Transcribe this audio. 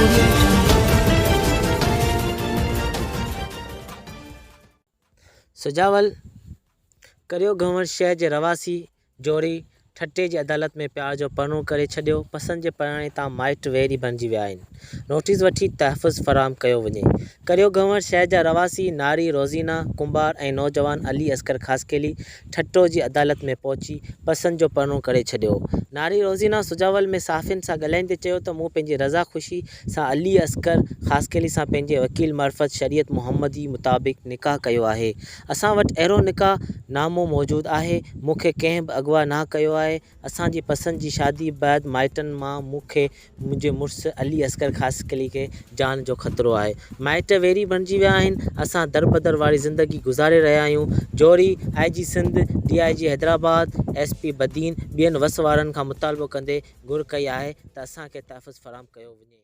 Audio Jungle. Sujawal, ڪريو گهنور شهر جي رهواسي جوڙي ٺٽي جي عدالت ۾ پيار جو پرڻو ڪري ڇڏيو، پسند جي پرڻي تان مائٽ ويري بڻجي ويا آهن، نوٽيس وٺي تحفظ فراهم ڪيو وڃي. ڪريو گهنور شهر جا رهواسي ناري روزينا ڪنڀار ۽ نوجوان علي اصغر خاصخيلي ٺٽو جي عدالت ۾ پهچي پسند جو پرڻو ڪري ڇڏيو. ناري روزينا سجاول ۾ صحافين سان ڳالهائيندي چيو ته مون پنهنجي رضا خوشي سان علي اصغر خاصخيلي سان پنهنجي وڪيل معرفت شريعت محمدي مطابق نڪاح ڪيو آهي. اسان وٽ اهڙو نڪاح نامو موجود آهي. مون کي ڪنهن به اغوا نه ڪيو آهي. اسان جي پسند جي شادي بعد مائٽن مان مون کي منهنجي مڙس علي اصغر خاصخيلي کي جان جو خطرو آهي. مائٽ ويري بڻجي ويا آهن. اسان دربدر واري زندگي گذاري رهيا آهيون. جوري، I G Sindh, D I G Hyderabad, S P Badin ٻين وس وارن کان مطالبو ڪندي گهر ڪئي آهي ته اسان کي تحفظ فراهم ڪيو وڃي.